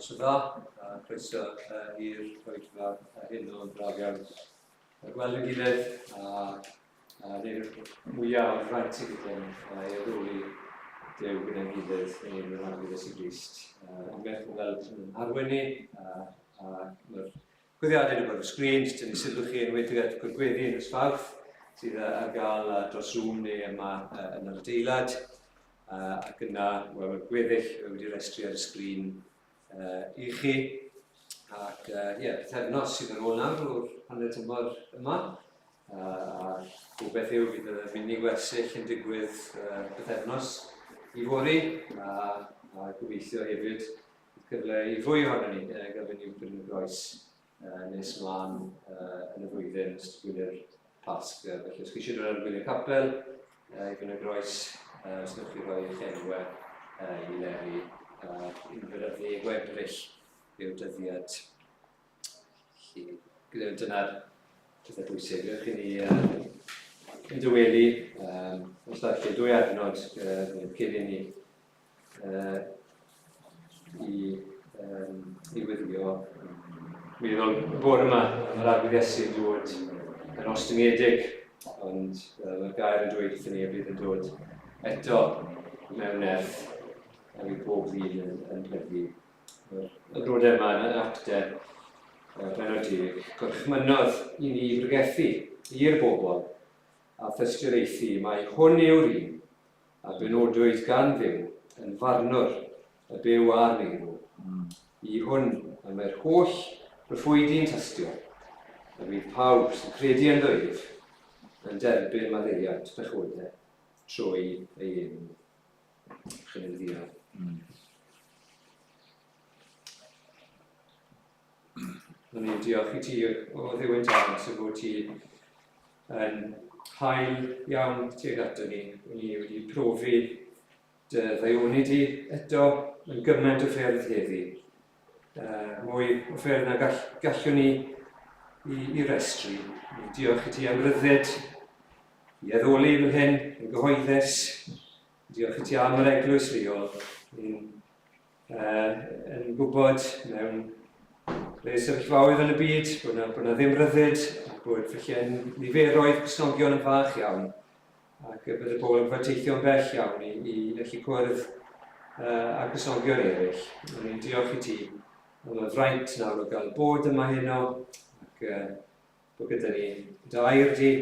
Nos dda, a croeso i'r oedfa heno yn braf iawn gweld y gilydd a, a neu'r mwyaf o'r fraint sydd gyda ni i addoli Duw gyda'n gilydd yn ein Arglwydd Iesu Grist. Unwaith o weld yn arwain ni, a, a mae'r gweddiadau wedi bod ar y sgrin, jyst tynnu sylw chi enwedig at y gweddi yn y Fawrth sydd ar gael dros Zoom neu yma yn yr adeilad. Ac yna, wel, mae'r gweddill wedi restru ar y sgrin i chi. Ac ie, yeah, pythefnos sydd ar ôl nawr o'r hanner tymor yma. A gobeith yw bydd y mini gwersyll yn digwydd pythefnos i fory. A, a gobeithio hefyd bydd cyfle i fwy ohono ni gael fynd i Bryn y Groes nes mlaen yn y flwyddyn os gwyliau'r Pasg. Felly os chi eisiau dod ar gwyliau capel i Bryn y Groes, os wnewch chi roi eich enwau i Leri, 11 o Ebrill yw'r dyddiad. Felly, dyna'r pethau bwysig. Ewch i ni yn dywelu, os ddarllen dwy adnod cyn i ni i, um, i wyddio. Meddwl y bore yma, mae'r Arglwydd Iesu yn dod yn ostyngedig, ond uh, mae'r gair yn dweud wrthyn ni y bydd yn dod eto mewn nerth a fydd pob ddyn yn, yn plygu. Mae'r adrodau yma yn actau penod deg, gorchmynodd i ni bregethu i'r bobl a thystiolaethu mai hwn yw'r un a benodwyd gan Dduw yn farnwr y byw a'r meirw. I hwn y mae'r holl broffwydi'n tystio, y bydd pawb sy'n credu ynddo ef yn derbyn maddeuant pechodau trwy ei enw. Chi'n ei ddial. Rwy'n ni'n diolch i ti o Dduw ein Tad sy'n bod ti yn hael iawn tuag ato ni. Rwy'n ni wedi profi dy ddaioni di eto yn gymaint o ffyrdd heddi. Uh, mwy o ffyrdd na gall, gallwn ni i, i restru. Diolch i ti am ryddid i addoli fel hyn yn gyhoeddus. Diolch i ti am yr eglwys leol. Ni'n yn gwybod mewn rhai sefyllfaoedd yn y byd bod yna, bod yna ddim rhyddid, ac bod felly niferoedd Cristnogion yn fach iawn, ac y bydd y bobl yn fod teithio'n bell iawn i, i allu cwrdd uh, â Cristnogion eraill. Ond ni'n diolch i ti am y fraint nawr o gael bod yma heno, ac uh, bod gyda ni dy air di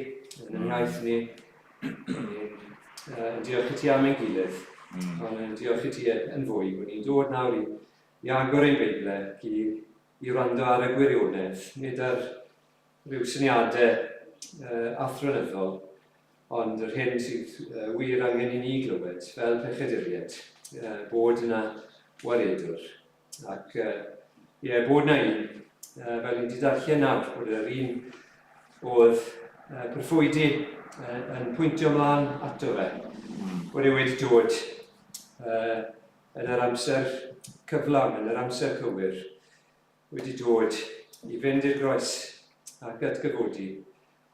yn ein iaith ni. Ni'n uh, diolch i ti am ein gilydd, mm. ond yn diolch i ti yn fwy bod ni'n dod nawr i, i agor ein Beiblau ac i, i wrando ar y gwirionedd, nid ar rhyw syniadau uh, athronyddol, ond yr hyn sydd uh, wir angen i ni glywed fel pechaduriaid, uh, bod yna waredwr. Ac yy ie, bod 'na un, yy fel ni'n 'di darllen nawr, bod yr un oedd yy proffwydi yy yn pwyntio mlaen ato fe, bod e wedi dod yy yn yr amser cyflawn, yn yr amser cywir, wedi dod i fynd i'r groes ac atgyfodi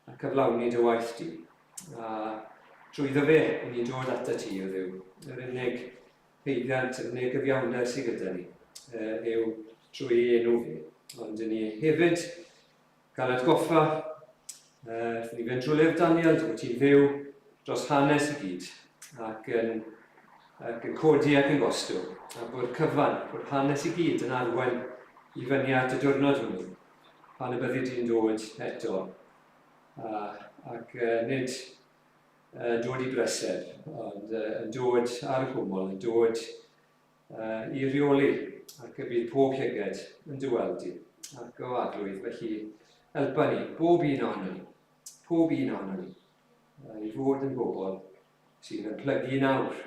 a cyflawni dy waith di. A trwyddo fe, i ni'n dod atat ti, o Dduw, yr unig Peiriant neu gyfiawnder sydd gyda ni yw trwy ei enw fe. Ond ni hefyd gael atgoffa, wrth ni fynd drwy lyfr Daniel, dy fod ti'n fyw dros hanes i gyd, ac yn, ac yn codi ac yn gostwng, a bod cyfan, bod hanes i gyd yn arwain i fyny at y diwrnod hwnnw, pan y byddi di'n dod eto. Ac nid yn dod i breseb, ond yn dod ar y cwmwl, yn dod i reoli, ac y bydd pob llyged yn dy weld di, ac o arglwydd, felly helpa ni, bob un ohono ni, pob un ohono ni, i fod yn bobl sydd yn plygu nawr,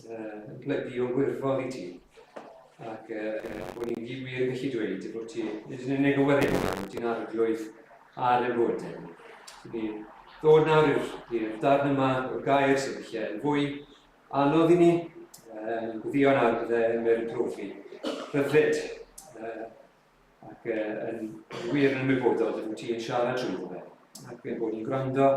yn plygu o'n gwirfodd i ti, ac bod ni'n gyd wir yn gallu dweud dy fod ti, nid yn unig yn waredwr, ond ti'n arglwydd ar y bywydau ni. Ni ddod nawr i'r darn yma o'r gair sydd felly yn fwy anodd i ni, ni'n gweddio nawr bydde Emyr yn profi rhyddid ac yn wir yn ymwybodol dy fod ti'n siarad trwy fe, ac ein bod ni'n gwrando.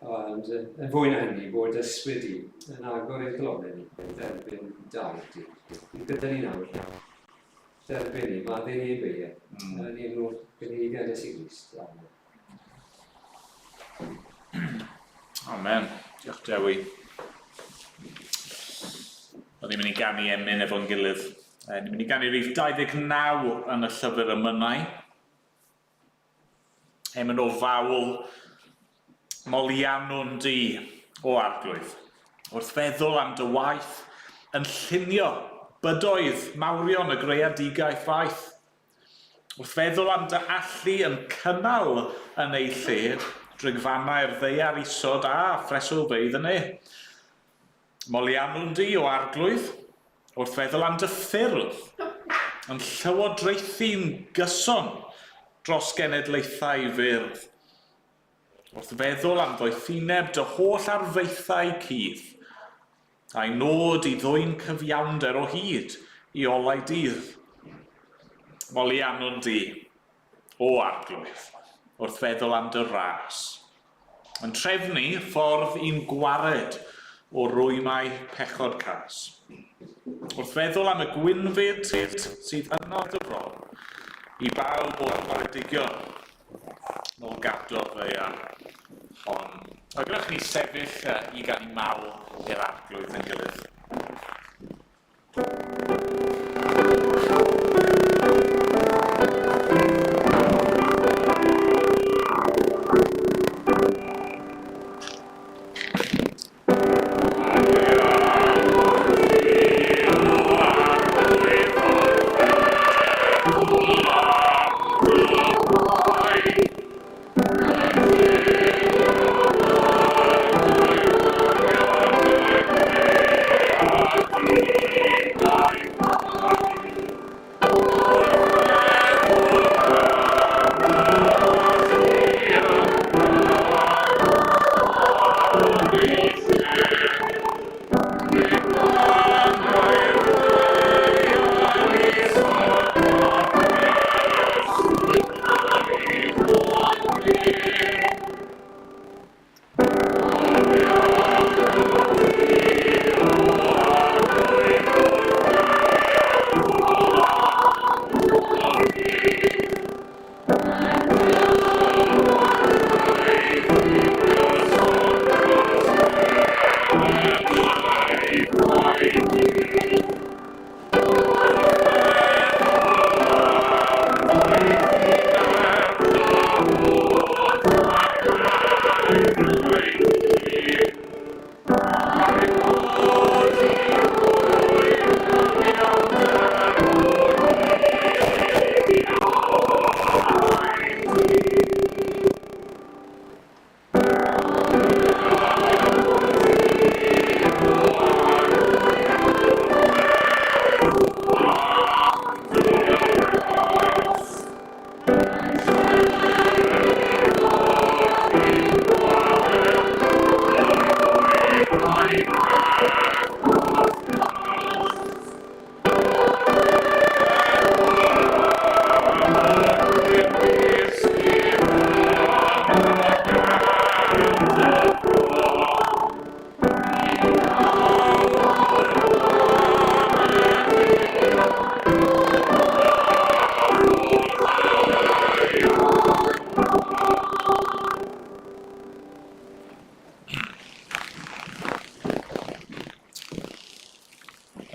Ond yn fwy na hynny, bod ysbryd di yn agor ein calonnau ni i dderbyn dy air di. Bydd gyda ni nawr. derbyn ni, maddau ni ein beiau. Yn enw'r genedigaeth Iesu Grist. Amen. Amen. Diolch Dewi. O'n ni'n mynd i ganu emyn efo'n gilydd. E, ni'n mynd i ganu rhif 29 yn y llyfr emynau. Emyn o fawl moliannwn di, o arglwydd. Wrth feddwl am dy waith yn llunio bydoedd mawrion y greadigaeth faith. Wrth feddwl am dy allu yn cynnal yn eu lle drigfannau'r ddaear isod a phreswylfeydd y ne. Moliannwn di, o Arglwydd, wrth feddwl am dy ffyrdd, yn llywodraethu'n gyson dros genedlaethau fyrdd. Wrth feddwl am ddoethineb dy holl arfaethau cudd, a'i nod i ddwyn cyfiawnder o hyd i olau dydd. Moliannwn di, o Arglwydd, wrth feddwl am dy ras, yn trefnu ffordd i'n gwared o rwymau pechod cas. Wrth feddwl am y gwynfyd sydd yno dy fron, i bawb o'r gwredigion, nôl gador ddaear hon. A gadewch i ni sefyll i ganu mawl i'r Arglwydd yn gilydd.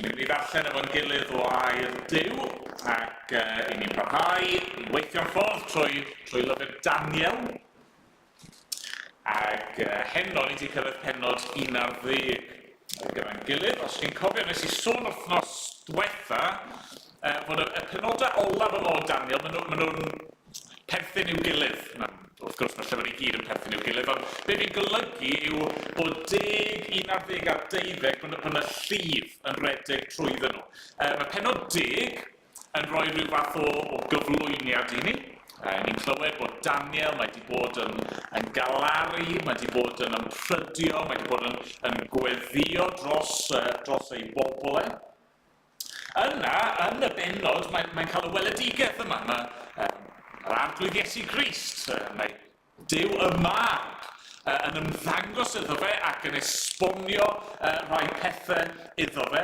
Ni'n mynd i ddarllen efo'n gilydd o air Duw, ac uh, i ni'n parhau i weithio'n ffordd trwy, trwy lyfr Daniel. Ac uh, heno ni wedi cyrraedd penod 11 gyda'n gilydd. Os chi'n cofio, nes i sôn wythnos diwetha uh, fod y, y penodau olaf yma o Daniel, maen nhw'n nhw, perthyn i'w gilydd. Na, wrth gwrs, mae'r llyfr i gyd yn perthyn i'w gilydd, ond be fi'n golygu yw bod 10, 11 a 12, bod yna llif yn rhedeg trwyddyn nhw. Mae penod 10 yn rhoi rhyw fath o, o gyflwyniad i ni. Ni'n clywed bod Daniel, mae wedi bod yn, yn galaru, mae wedi bod yn ymprydio, mae wedi bod yn, yn gweddio dros, dros ei bobl e. Yna, yn y bennod, mae'n mae cael y weledigaeth yma. Mae yr Arglwydd Iesu Grist, mae Duw y Mab, yn ymddangos iddo fe ac yn esbonio rhai pethau iddo fe.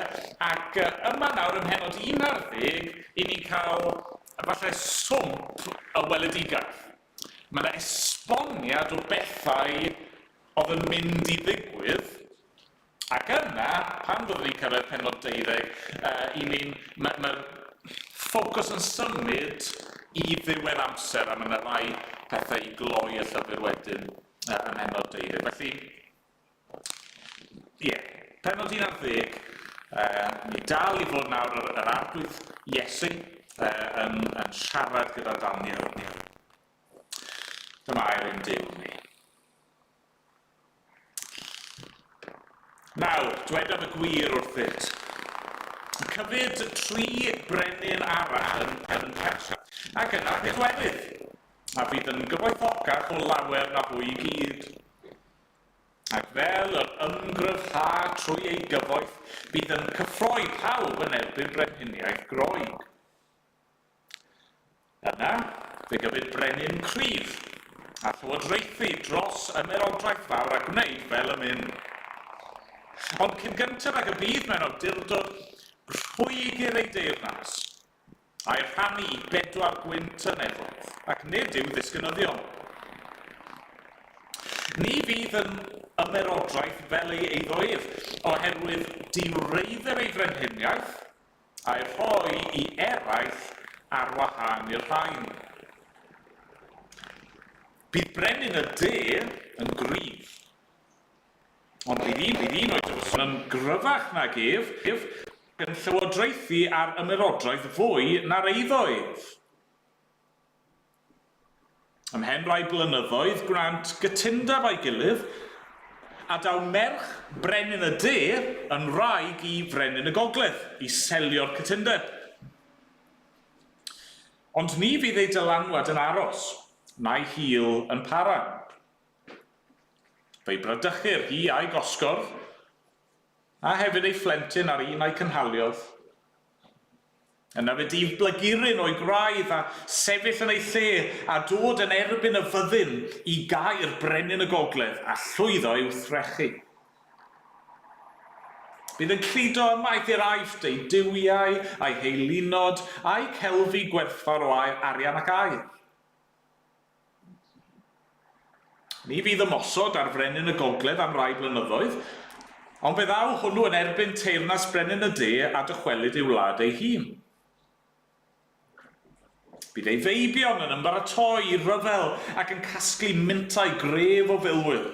Ac yma nawr ym mhennod 11, i ni'n cael falle swmp y weledigaeth. Mae yna esboniad o bethau oedd yn mynd i ddigwydd, ac yna, pan fyddwn ni'n cyrraedd pennod deuddeg, i ni'n, mae'r ma ffocws yn symud i ddiwedd amser, a mae yna rai pethau i gloi y llyfr wedyn ym mhennod deuddeg. Felly, Ie, yeah. Pennod 11, ni dal i fod nawr yr, yr Arglwydd Iesu yn, yn siarad gyda Daniel. Dyma air ein Duw ni. Nawr, dwedaf y gwir wrthyt. Cyfyd tri brenin arall yn, yn Persia, ac yna pedwerydd, a fydd yn gyfoethocach o lawer na hwy i gyd. Ac fel yr ymgryfha trwy ei gyfoeth, bydd yn cyffroi pawb yn erbyn brenhiniaeth Groeg. Yna, fe gyfyd brenin cryf, a llywodraethu dros ymerodraeth fawr a gwneud fel y myn. Ond cyn gyntaf ag y bydd mewn awdurdod, rhwygir ei deyrnas, a'i rhannu i bedwar gwynt y nefoedd, ac nid i'w ddisgynyddion. Ni fydd yn ymerodraeth fel ei eiddo ef, oherwydd diwreiddir ei frenhiniaeth, a'i rhoi i eraill ar wahân i'r rhain. Bydd brenin y de yn gryf, Ond bydd un, bydd un o'i dywysogion yn gryfach nag ef, ef yn llywodraethu ar ymerodraeth fwy na'r eiddo ef. Ymhen rhai blynyddoedd gwnânt gytundeb â'i gilydd, a daw merch brenin y de yn wraig i frenin y gogledd i selio'r cytundeb. Ond ni fydd ei dylanwad yn aros, na'i hil yn para. Fe'i bradychir hi a'i gosgordd, a hefyd ei phlentyn a'r un a'i cynhaliodd. Yna fe dyf blaguryn o'i gwraidd a sefyll yn ei lle a dod yn erbyn y fyddin i gaer brenin y gogledd a llwyddo i'w threchu. Bydd yn cludo ymaith i'r Aifft ei duwiau a'i heilunod a'i celfi gwerthfawr o arian ac aur. Ni fydd ymosod ar frenin y gogledd am rai blynyddoedd, ond fe ddaw hwnnw yn erbyn teyrnas brenin y de a dychwelyd i'w wlad ei hun. Bydd ei feibion yn ymbaratoi i ryfel ac yn casglu mintai gref o filwyr.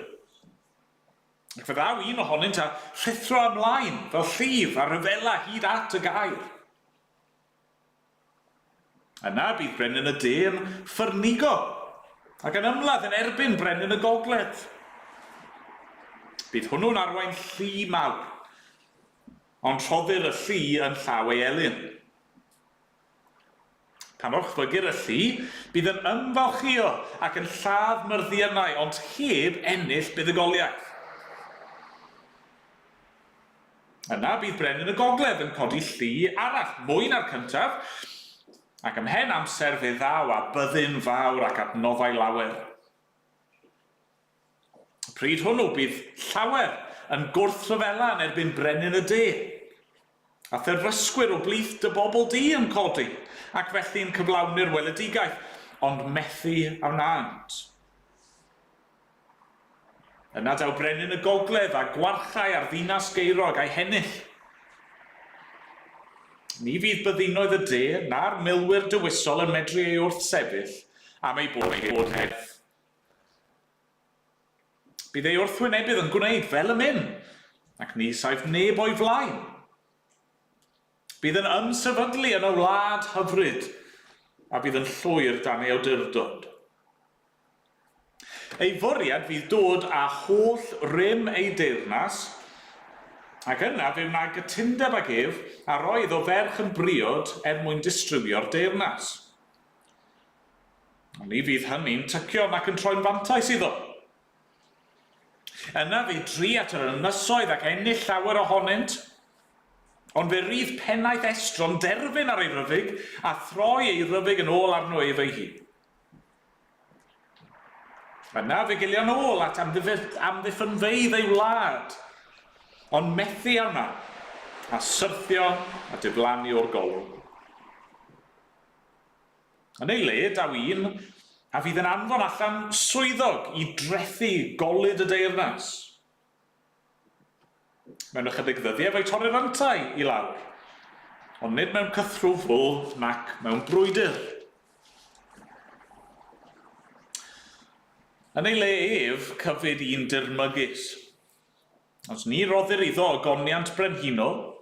Ac fe ddaw un ohonynt a rhuthro ymlaen fel llif a rhyfela hyd at y gaer. Yna bydd brenin y de yn ffyrnigo ac yn ymladd yn erbyn brenin y gogledd. Bydd hwnnw'n arwain llu mawr, ond rhoddir y llu yn llaw ei elyn. Pan orchfygir y llu, bydd yn ymfalchïo ac yn lladd myrddiynau, ond heb ennill buddugoliaeth. Yna bydd brenin y gogledd yn codi llu arall, mwy na'r cyntaf, ac ymhen amser fe ddaw â byddin fawr ac adnoddau lawer. Y pryd hwnnw bydd llawer yn gwrthryfela yn erbyn brenin y de, a therfysgwyr o blith dy bobl di yn codi, ac felly'n cyflawni'r weledigaeth, ond methu a wnânt. Yna daw brenin y gogledd a gwarchau ar ddinas Geirog a'i hennill. Ni fydd byddinoedd y de na'r milwyr dewisol yn medru ei wrthsefyll am ei bod ei bod nerth. Bydd ei wrthwynebydd yn gwneud fel y myn, ac ni saif neb o'i flaen. Bydd yn ymsefydlu yn y wlad hyfryd, a bydd yn llwyr dan ei awdurdod. Ei fwriad fydd dod â holl rym ei deyrnas, ac yna fe wna gytundeb ag ef, a roi iddo ferch yn briod er mwyn distrywio'r deyrnas. Ond ni fydd hynny'n tycio nac yn troi'n fantais iddo. Yna fe dri at yr ynysoedd ac ennill llawer ohonynt, ond fe rydd pennaeth estron derfyn ar ei ryfyg a throi ei ryfyg yn ôl arno ef ei hun. Yna fe gilio'n ôl at amddiffynfeydd ei wlad, ond methu arna, a syrthio a diflannu o'r golwg. Yn ei le, daw un a fydd yn anfon allan swyddog i drethu golud y deyrnas. Mewn ychydig ddyddiau fe'i torrir yntau i lawr, ond nid mewn cythrwfl nac mewn brwydr. Yn ei le ef, cyfyd un dirmygus. Ond ni roddir iddo ogoniant brenhinol,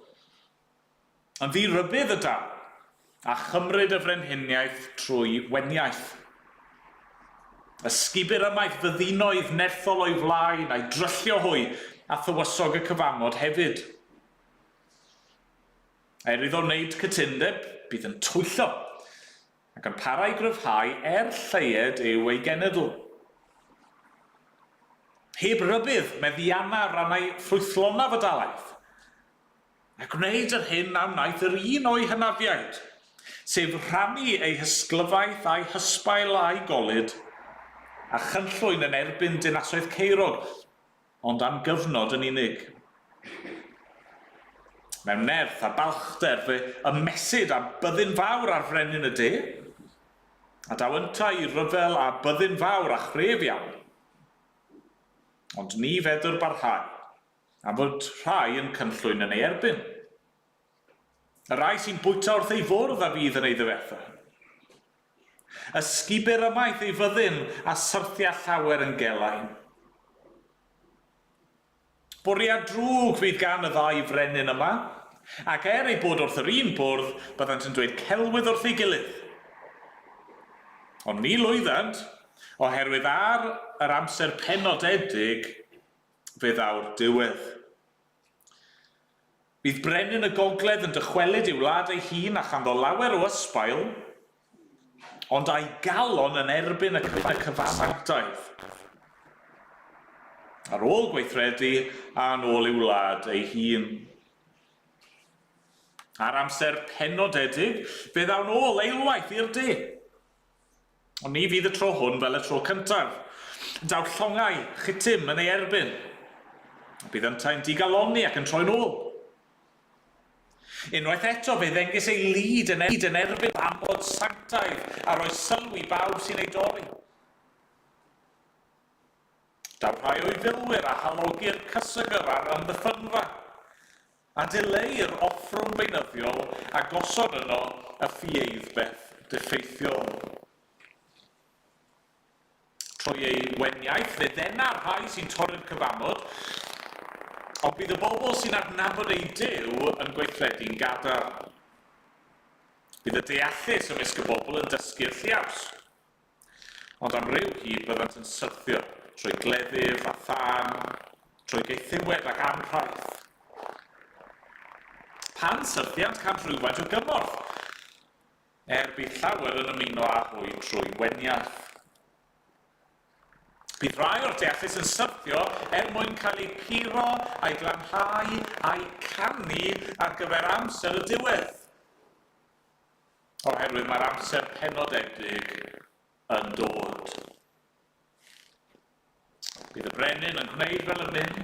Yn ddi-rybudd y daw, a chymryd y frenhiniaeth trwy weniaith. Ysgubir ymaith fyddinoedd nerthol o'i flaen, a'i dryllio hwy, a thywysog y cyfamod hefyd. Er iddo wneud cytundeb, bydd yn twyllo, ac yn para i gryfhau er lleied yw ei genedl. Heb rybudd, meddianna rannau ffrwythlonaf y dalaith, A gwneud yr hyn a wnaeth yr un o'i hynafiaid, sef rhannu ei hysglyfaeth a'i hysbail a'i golud, a chynllwyn yn erbyn dinasoedd caerog, ond am gyfnod yn unig. Mewn nerth a balchder fe ymesid â byddin fawr ar frenin y de, a daw yntau i ryfel â byddin fawr a chref iawn. Ond ni fedr barhau. Am fod rhai yn cynllwyn yn ei erbyn. Y rhai sy'n bwyta wrth ei fwrdd a fydd yn ei ddifetha. Ysgubir ymaith ei fyddin a syrthia llawer yn gelain. Bwriad drwg fydd gan y ddau frenin yma, ac er eu bod wrth yr un bwrdd, byddant yn dweud celwydd wrth ei gilydd. Ond ni lwyddant, oherwydd ar yr amser penodedig, Fe ddaw'r diwedd. Bydd brenin y gogledd yn dychwelyd i'w wlad ei hun a chanddo lawer o ysbail, ond a'i galon yn erbyn y cyfansantaidd. Ar ôl gweithredu a yn ôl i'w wlad ei hun. Ar amser penodedig, fe ddaw'n ôl eilwaith i'r de. Ond ni fydd y tro hwn fel y tro cyntaf. Daw llongau Chittim yn ei erbyn. Bydd yntau'n digalonni ac yn troi'n ôl. Unwaith eto fe ddengys ei lid yn yn erbyn amod sanctaidd a rhoi sylw i bawb sy'n ei dorri. Daw rhai o'i filwyr a halogi'r cysegr a'r amddiffynfa. A dileu'r offrwm beunyddiol a gosod yno y ffieiddbeth diffeithiol. Trwy ei weniaith fe ddena'r rhai sy'n torri'r cyfamod, ond bydd y bobl sy'n adnabod eu Duw yn gweithredu'n gadarn. Bydd y deallus ymysg y bobl yn dysgu'r lliaws. Ond am ryw hyd byddant yn syrthio, trwy gleddyf a thân, trwy gaethiwed ac anrhaith. Pan syrthiant cant rhywfaint o gymorth, er bydd llawer yn ymuno â hwy trwy weniaith. Bydd rhai o'r deallus yn syrthio er mwyn cael eu puro a'u glanhau a'u canu ar gyfer amser y diwedd. Oherwydd mae'r amser penodedig yn dod. Bydd y brenin yn gwneud fel y myn,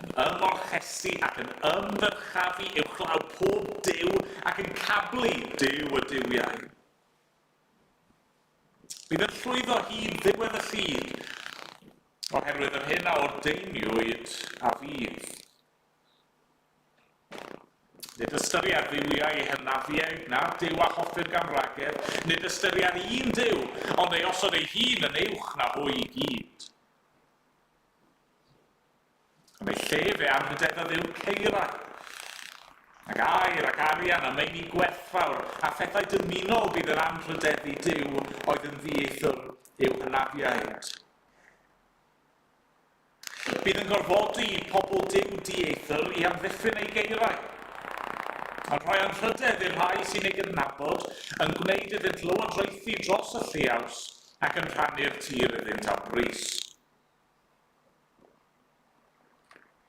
yn ymorchesu ac yn ymddyrchafu uwchlaw pob duw ac yn cablu Duw y duwiau. Bydd yn llwyddo hyd ddiwedd y llid, oherwydd yr hyn a ordeiniwyd a fydd. Nid ystyria'r dduwiau ei hynafiaid, na'r Duw a hoffir gan wragedd, nid ystyria'r un Duw, ond ei osod ei hun yn uwch na hwy i gyd. Yn ei lle fe anrhydedda Dduw caerau, ac aur ac arian a meini gwerthfawr, a phethau dymunol bydd yn anrhydeddu Duw oedd yn ddieithr i'w hynafiaid. Bydd yn gorfodi pobl Duw dieithr i amddiffyn eu geiriau, yn rhoi anrhydedd i'r rhai sy'n ei gydnabod, yn gwneud iddynt lywodraethu dros y lliaws ac yn rhannu'r tir iddynt am bris.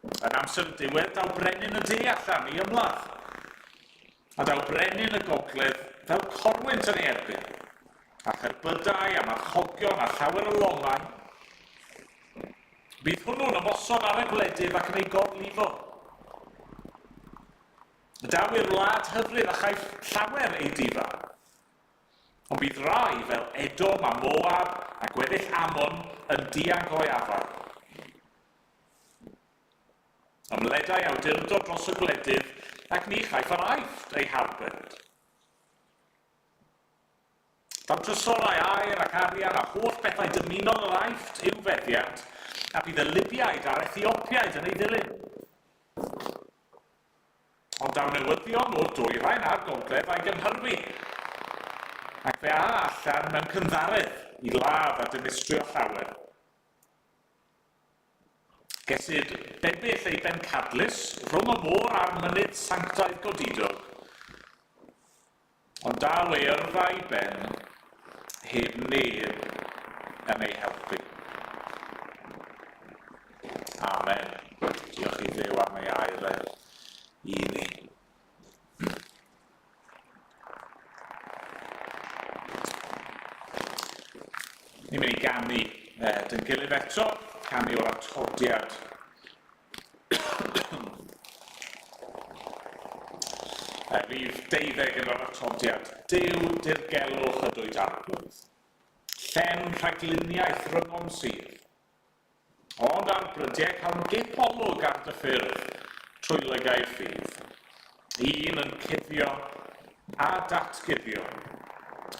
Yn amser y diwedd daw brenin y de allan i ymladd, a daw brenin y gogledd fel corwynt yn ei erbyn, a cherbydau a marchogion a llawer o longau. Bydd hwnnw'n ymosod ar y gwledydd ac yn eu gorlifo. Daw i'r wlad hyfryd a chaiff llawer ei difa. Ond bydd rai fel Edom a Moab a gweddill Ammon yn dianc o'i afael. Ymledai awdurdod dros y gwledydd ac ni chaiff yr Aifft ei harbed. Daw trysorau aur ac arian a holl bethau dymunol yr Aifft i'w feddiant, a bydd y Libiaid a'r Ethiopiaid yn ei ddilyn. Ond daw newyddion o'r dwyrain a'r gogledd a'i gynhyrfu, ac fe a allan mewn cynddaredd i ladd a dinistrio llawer. Gesyd bebyll ei bencadlys rhwng y môr a'r mynydd sanctaidd godidog, ond daw ei yrfa i ben heb neb yn ei helpu. Amen. Diolch i Dduw am ei air e i ni. Ni'n mynd i ganu dyn gilydd eto, canu o'r atodiad. Rhif deuddeg yn yr atodiad. Duw dirgelwch ydwyt Arglwydd. Llen rhagluniaeth rhyngom sydd. Ond ar brydiau cawn gip olwg ar dy ffyrdd trwy lygaid ffydd. Un yn cuddio a datguddio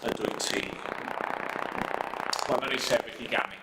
ydwyt ti. Wel, nawn ni sefyll i ganu.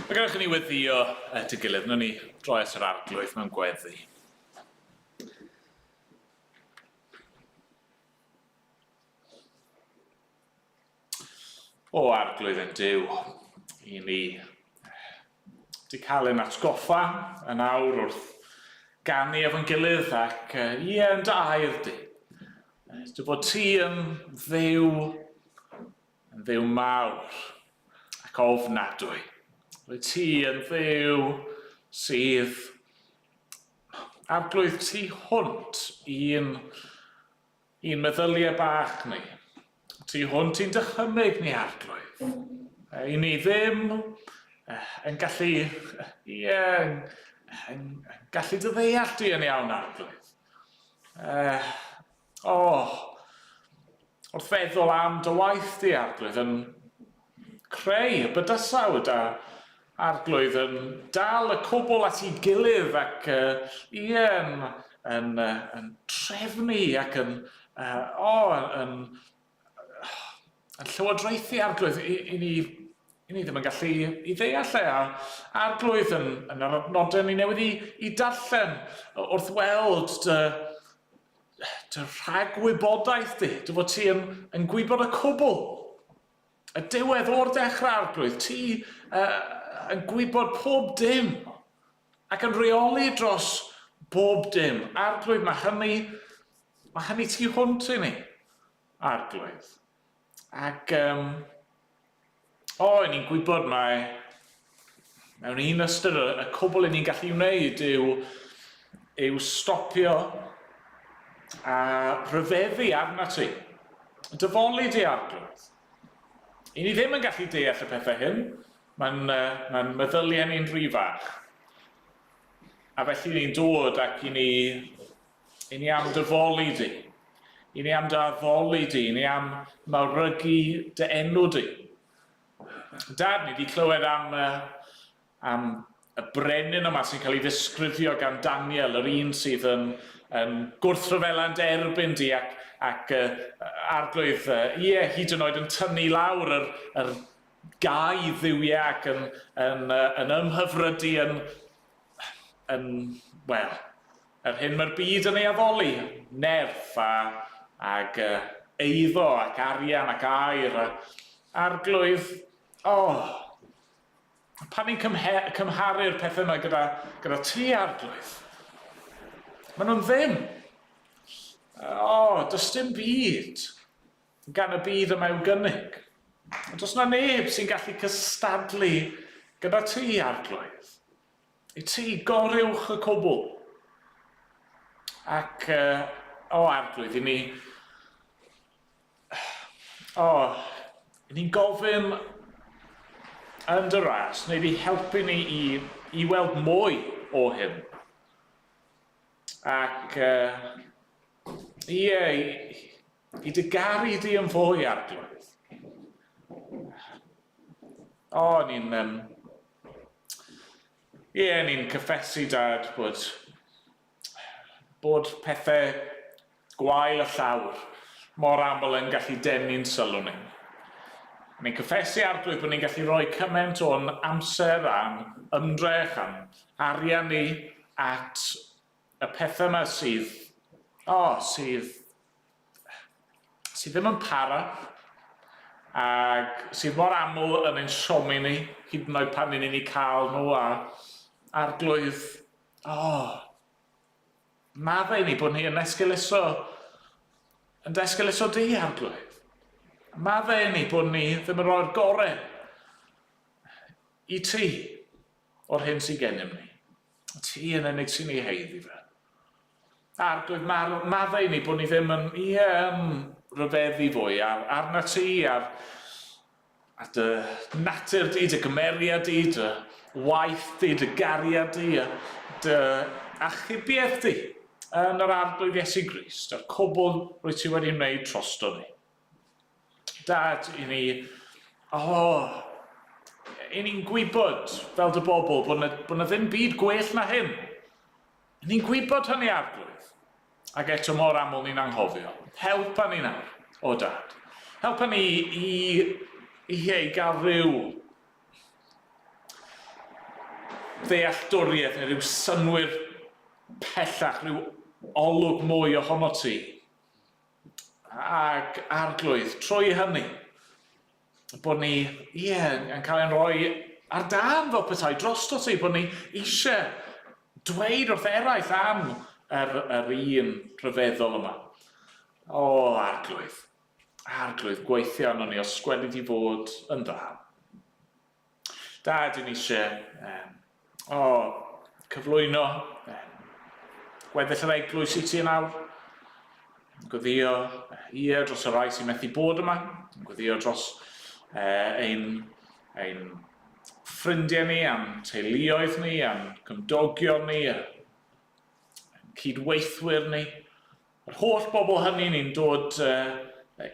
Mae gennych ni weddio at y gilydd, wnawn ni droi at yr Arglwydd mewn gweddi. O Arglwydd ein Duw, i ni 'di cael ein atgoffa yn awr wrth ganu efo'n gilydd ac ie, yn dy air di. Dy fod ti yn Dduw, yn Dduw mawr ac ofnadwy. Rwyt ti yn Dduw sydd Arglwydd tu hwnt i'n I'n meddyliau bach ni. Tu hwnt i'n dychymyg ni, Arglwydd. I ni ddim yn gallu, ie, yn, yn, yn gallu dy ddeall di yn iawn, Arglwydd. Uh, oh, wrth feddwl am dy waith di, Arglwydd, yn creu y bydysawd a Arglwydd yn dal y cwbl at ei gilydd ac uh, ie, yn, yn, uh, yn trefnu ac yn, uh, oh, yn, yn llywodraethu Arglwydd i, i ni I ni ddim yn gallu i ddeall e, a arglwydd yn, yn yr adnodau ni newydd i, i darllen wrth weld dy, dy rhagwybodaeth di, dy fod ti yn, yn gwybod y cwbl. Y diwedd o'r dechrau, arglwydd, ti uh, yn gwybod pob dim ac yn rheoli dros bob dim. Arglwydd, mae hynny, mae hynny tu hwnt i ni, arglwydd. Ac, um, o, oh, ni'n gwybod mae, mewn un ystyr, y, y cwbl i ni'n gallu wneud yw, yw stopio a rhyfeddu arna ti. Dyfoli di arglwydd. I ni ddim yn gallu deall y pethau hyn. Mae'n uh, mae meddyliau ni'n rhy fach. A felly ni'n dod ac i ni I ni am dy foli di. I ni am dy addoli di. I ni am mawrygu dy enw di. Dad, ni wedi clywed am, uh, am y brenin yma sy'n cael ei ddisgrifio gan Daniel, yr un sydd yn, yn gwrthryfela'n dy erbyn di ac, ac uh, arglwydd, uh, ie, hyd yn oed yn tynnu lawr yr, yr gau ddiwiau ac yn, yn, uh, yn ymhyfrydu yn, yn, wel, yr hyn mae'r byd yn ei addoli, nerth a, ag uh, eiddo ac arian ac aur a arglwydd, oh, pan ni'n cymharu'r pethau yma gyda, gyda ti arglwydd, maen nhw'n ddim. O, oh, does dim byd gan y byd yma i'w gynnig. Ond does na neb sy'n gallu cystadlu gyda ti, Arglwydd. I ti, goruwch y cwbl. Ac, uh, o Arglwydd, i ni... O, i ni'n gofyn yn dy ras, neu di helpu ni i, i weld mwy o hyn. Ac, uh, ie, i, i dy garu di yn fwy, Arglwydd. O, ni'n... Um, ie, ni'n cyffesu, Dad, bod, bod pethau gwael y llawr mor aml yn gallu denu'n sylw ni. Ni'n cyffesu, Arglwydd, bod ni'n gallu rhoi cymaint o'n amser a'n ymdrech a'n arian ni at y pethau yma sydd, o, oh, sydd, sydd ddim yn para, ac sydd mor aml yn ein siomi ni, hyd yn oed pan ni'n ei cael nhw, a arglwydd, o, oh, maddau ni bod ni yn esgeuluso, yn desgeuluso di, arglwydd. Maddau ni bod ni ddim yn rhoi'r gorau i ti o'r hyn sydd gennym ni. Ti yn unig sy'n ei haeddu fe. Arglwydd, maddau i ni bod ni ddim yn, ie, yn rhyfeddu fwy ar, arna ti, ar, ar dy natur di, dy gymeriad di, dy waith di, dy gariad di, dy achubiaeth di yn yr Arglwydd Iesu Grist, a'r cwbl rwy ti wedi wneud trosto ni. Dad, i ni, o, oh, i ni'n gwybod fel dy bobl bod na, bod na ddim byd gwell na hyn. I ni'n gwybod hynny arglwydd. Ac eto mor aml ni'n anghofio. Helpa ni nawr, o dad. Helpa ni i, i, i gael rhyw ddealltwriaeth neu rhyw synnwyr pellach, rhyw olwg mwy ohono ti. Ac arglwydd, trwy hynny, bod ni, ie, yeah, yn cael ein rhoi ar dân fel petai drosto ti, bod ni eisiau dweud wrth eraill am yr, yr un rhyfeddol yma. O, arglwydd, arglwydd, gweithio arno ni os gweli di fod yn dda. Da, dyn ni eisiau um, o, cyflwyno um, gweddill yr eglwys i ti yn awr. Gweddio ie dros y rhai sy'n methu bod yma. Gweddio dros uh, ein, ein ffrindiau ni, a'n teuluoedd ni, a'n cymdogion ni, a'n cydweithwyr ni. Yr holl bobl hynny ni'n dod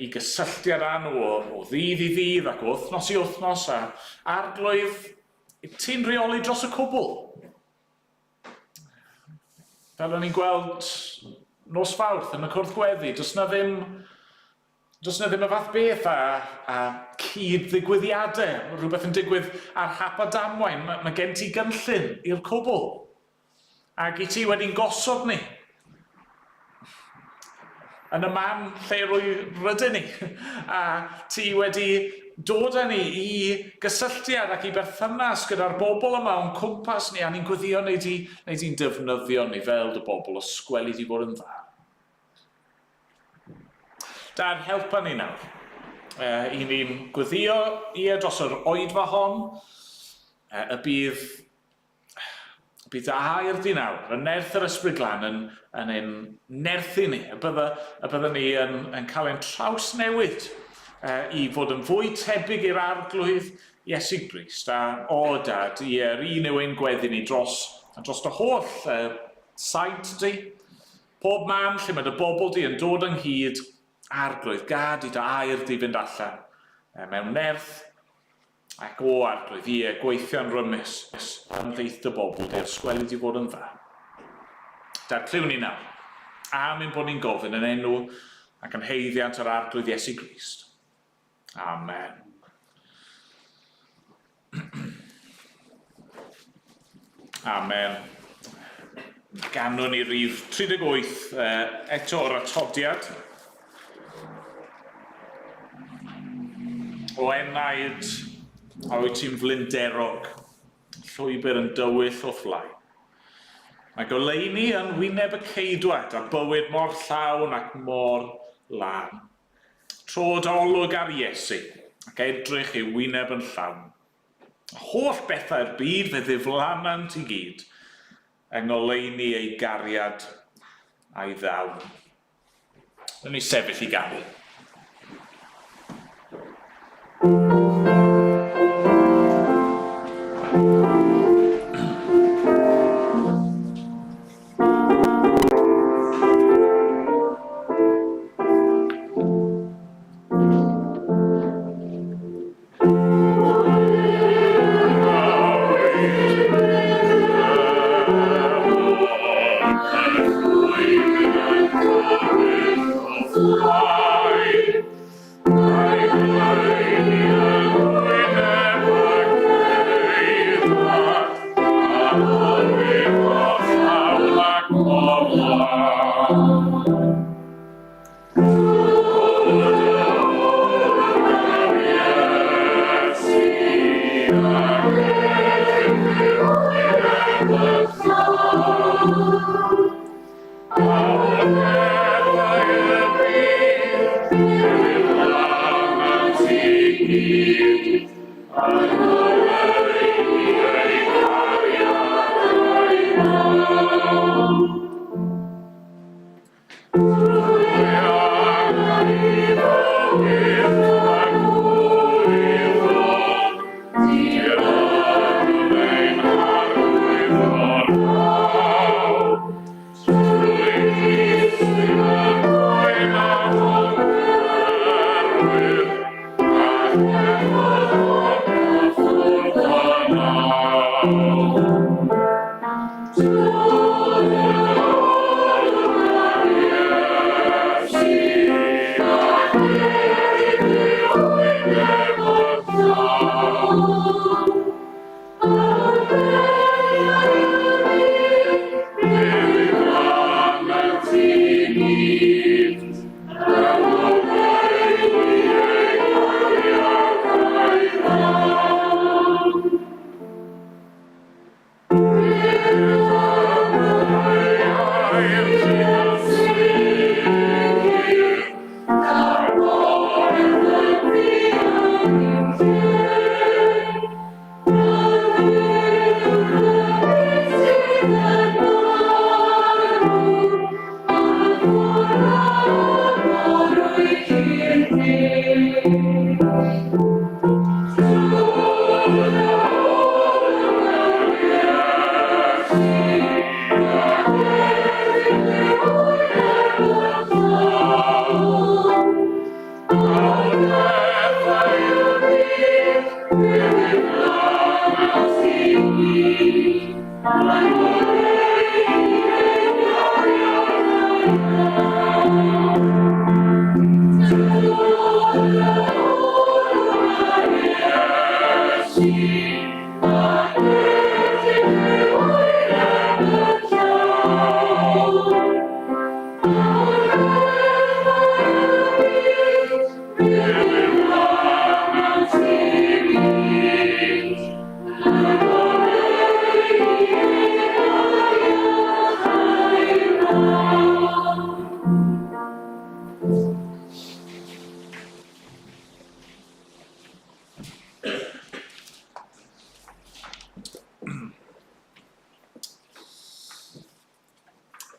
i gysylltiad â nhw o, o ddydd i ddydd ac o wythnos i wythnos a arglwydd, ti'n rheoli dros y cwbl. Fel o'n i'n gweld nos Fawrth yn y cwrdd gweddi, does na ddim, Does yna ddim y fath beth â, â cyd-ddigwyddiadau, rhywbeth yn digwydd ar hap a damwain. Mae, mae gen ti gynllun i'r cwbl. Ac i ti wedi'n gosod ni yn y man lle rwy, rydyn ni. A ti wedi dod â ni i gysylltiad ac i berthynas gyda'r bobl yma o'n cwmpas ni, a ni'n gweddio wnei di, wnei di'n defnyddio ni fel dy bobl, os gweli di fod yn dda. Dad, helpa ni nawr. I ni'n gweddio, ie, dros yr oedfa hon, y bydd bydd dy air di nawr, y nerth yr Ysbryd Glân yn, yn ein nerthu ni, y bydda, y bydda ni yn, yn cael ein trawsnewid i fod yn fwy tebyg i'r Arglwydd Iesu Grist. A o, Dad, ie, yr un yw ein gweddi ni dros, dros dy holl saint di, Pob man lle mae dy bobl di yn dod ynghyd, Arglwydd, gad i dy air di fynd allan mewn nerth, ac o, Arglwydd, ie, gweithio'n rymus ymhlith dy bobl di, os gweli di fod yn dda. Dad, clyw ni nawr, am ein bod ni'n gofyn yn enw ac yn haeddiant yr Arglwydd Iesu Grist. Amen. Amen. Ganwn ni rif 38 eto o'r atodiad. O enaid, a wyt ti'n flinderog, llwybr yn dywyll o'th flaen. Mae goleuni yn wyneb y ceidwad a bywyd mor llawn ac mor lân. Tro dy olwg ar Iesu, ac edrych i'w wyneb yn llawn. Holl bethau'r byd fe ddiflanant i gyd, yng ngoleuni ei gariad a'i ddawn. Rydyn ni sefyll i ganu.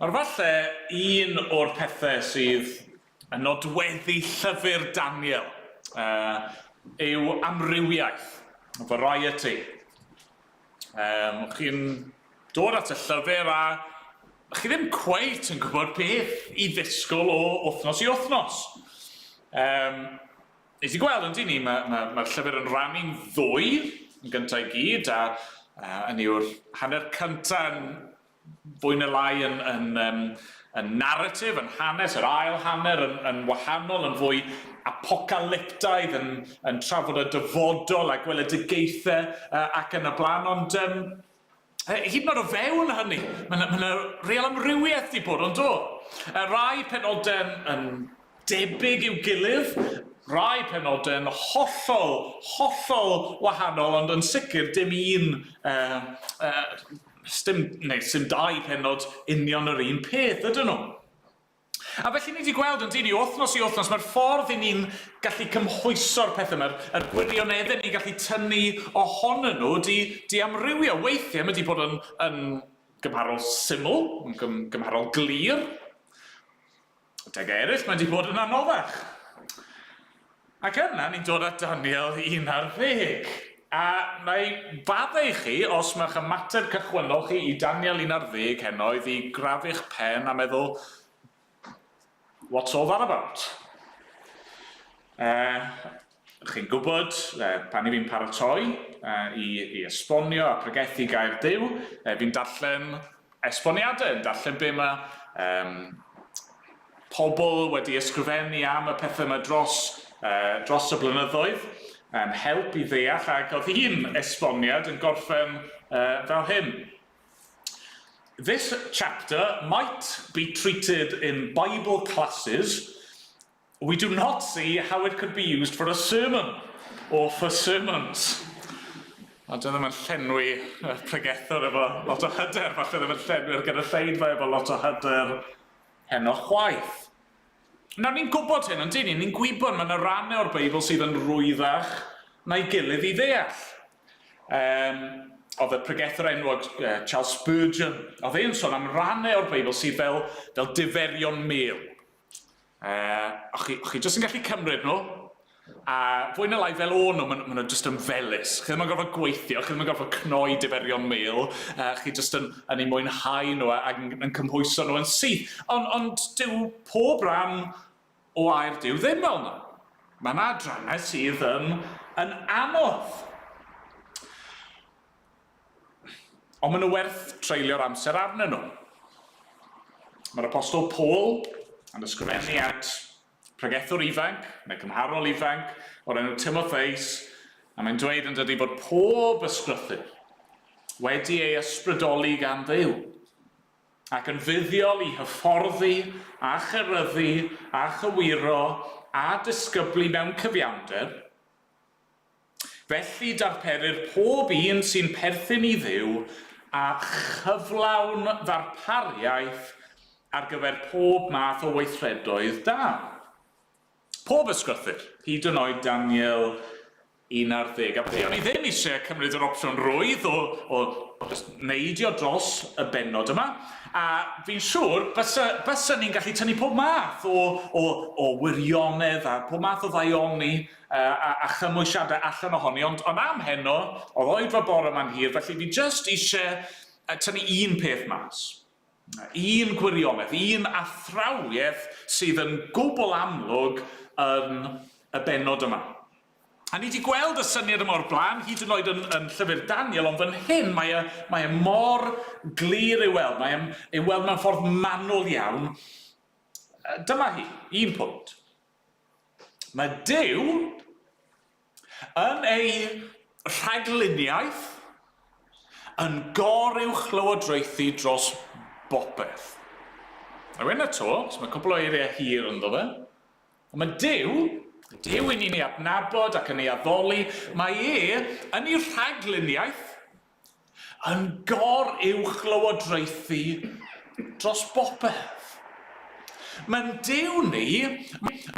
Nawr falle un o'r pethau sydd yn nodweddu llyfr Daniel uh, yw amrywiaeth, variety. Um, chi'n dod at y llyfr a chi ddim cweit yn gwybod beth i ddisgwyl o wythnos i wythnos. Um, nes i gweld yn dyn ni, mae'r ma, ma, ma llyfr yn rhannu'n ddwy yn gyntaf i gyd, a uh, yn yw'r hanner cyntaf yn fwy neu lai yn, yn, um, yn narratif, yn hanes, yr ail hanner yn, yn wahanol, yn fwy apocalyptaidd, yn, yn trafod y dyfodol a gweledigaethau uh, ac yn y blaen, ond um, hyd yn oed o fewn hynny, mae yna ma real amrywiaeth di bod, ond do? Rai penodau'n yn debyg i'w gilydd, rai penodau'n hollol, hollol wahanol, ond yn sicr dim un uh, uh, Sdim, neu sdim dau pennod union yr un peth, ydyn nhw? A felly ni wedi gweld yn dyn ni, wythnos i wythnos, mae'r ffordd i ni'n gallu cymhwyso'r pethau, mae'r er gwirioneddau ni'n gallu tynnu ohonyn nhw di, di amrywio. Weithiau mae wedi bod yn, yn gymharol syml, yn gym, gymharol glir. Adegau eraill mae wedi bod yn anoddach. Ac yna ni'n dod at Daniel 11. A na i faddau i chi, os mae'ch ymateb cychwynnol chi i Daniel 11 heno oedd i grafu'ch pen a meddwl, what's all that about? Uh, chi'n gwybod, uh, pan i fi'n paratoi uh, i, i esbonio a pregethu gair Duw, uh, fi'n darllen esboniadau, yn darllen be mae um, pobl wedi ysgrifennu am y pethau yma dros, uh, dros y blynyddoedd, um, help i ddeall, ac oedd un esboniad yn gorffen uh, fel hyn. This chapter might be treated in Bible classes. We do not see how it could be used for a sermon or for sermons. A dwi ddim yn llenwi y pregethwr efo lot o hyder, falle ddim yn llenwi'r gynulleidfa efo lot o hyder heno chwaith. Nawr, ni'n gwybod hyn, ond dyn ni? Ni'n gwybod mae yna rannau o'r Beibl sydd yn rwyddach na'i gilydd i ddeall. Um, oedd y pregethwr enwog Charles Spurgeon, oedd e'n sôn am rannau o'r Beibl sydd fel, fel diferion mel. Uh, o'ch chi, chi jyst yn gallu cymryd nhw, a fwy na lai fel o'n nhw, maen, maen nhw jyst yn felys. Chi ddim yn gorfod gweithio, chi ddim yn gorfod cnoi diferion mel, uh, chi jyst yn, yn eu mwynhau nhw ac yn, yn cymhwyso nhw yn syth. Ond on, dyw pob rhan o air Duw ddim fel yna. Mae yna adrannau sydd yn, yn anodd. Ond maen nhw werth treulio'r amser arnyn nhw. Mae'r Apostol Paul yn ysgrifennu at pregethwr ifanc, neu cymharol ifanc, o'r enw Timotheus, a mae'n dweud yn dydy bod pob ysgrythur wedi ei ysbrydoli gan Dduw, ac yn fuddiol i hyfforddi a cheryddu a chywiro a disgyblu mewn cyfiawnder, Felly darperir pob un sy'n perthyn i Dduw â chyflawn ddarpariaeth ar gyfer pob math o weithredoedd da. Pob ysgrythur, hyd yn oed Daniel 11. A felly o'n i ddim eisiau cymryd yr opsiwn rwydd o, o just neidio dros y bennod yma. A fi'n siŵr bysa, bysa ni'n gallu tynnu pob math o, o, o wirionedd a pob math o ddaioni a, a chymwysiadau allan ohoni, ond, ond am heno, oedd oedfa bore yma'n hir, felly fi jyst eisiau tynnu un peth mas. Un gwirionedd, un athrawiaeth sydd yn gwbl amlwg yn y bennod yma. A ni wedi gweld y syniad yma o'r blaen, hyd yn oed yn, yn llyfr Daniel, ond fan hyn mae e, mae e mor glir i'w weld, mae e'n ei weld mewn ffordd manwl iawn. Dyma hi, un pwynt. Mae Duw yn ei rhagluniaeth yn goruwchlywodraethu dros bopeth. A wen eto, so mae cwpl o eiriau hir ynddo fe, ond mae Duw, Duw i ni'n ei adnabod ac yn ei addoli, mae e yn ei rhagluniaeth yn goruwchlywodraethu dros bopeth. Mae'n Duw ni,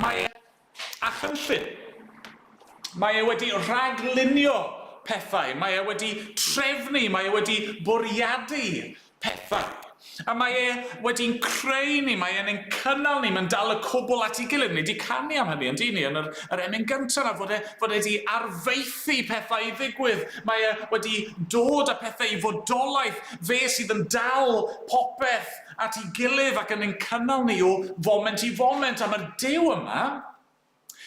mae e â chynllun. Mae e wedi rhaglunio pethau, mae e wedi trefnu, mae e wedi bwriadu pethau. A mae e wedi'n creu ni, mae e'n ein cynnal ni, mae'n dal y cwbl at ei gilydd. Ni wedi canu am hynny, yn dyn ni, yn yr, yr emyn gyntaf yna, fod e, fod e wedi arfaethu pethau i ddigwydd. Mae e wedi dod â pethau i fodolaeth. Fe sydd yn dal popeth at ei gilydd ac yn ein cynnal ni o foment i foment. A mae'r Duw yma,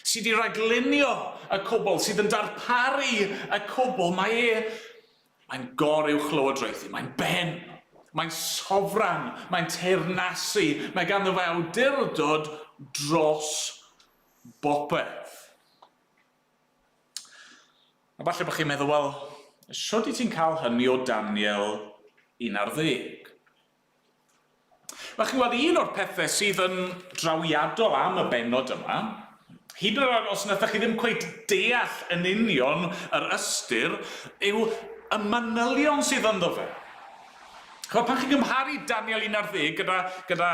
sydd wedi rhaglunio y cwbl, sydd yn darparu y cwbl, mae e, mae'n goruwchlywodraethu, mae'n ben, mae'n sofran, mae'n teyrnasu, mae ganddo fe awdurdod dros bopeth. A falle bod chi'n meddwl, wel, shwt i ti'n cael hynny o Daniel 11? Wel, chi'n gweld, un o'r pethau sydd yn drawiadol am y bennod yma, hyd yn oed os wnaethoch chi ddim cweit deall yn union yr ystyr, yw y manylion sydd ynddo fe. Chimod, pan chi'n gymharu Daniel 11 gyda, gyda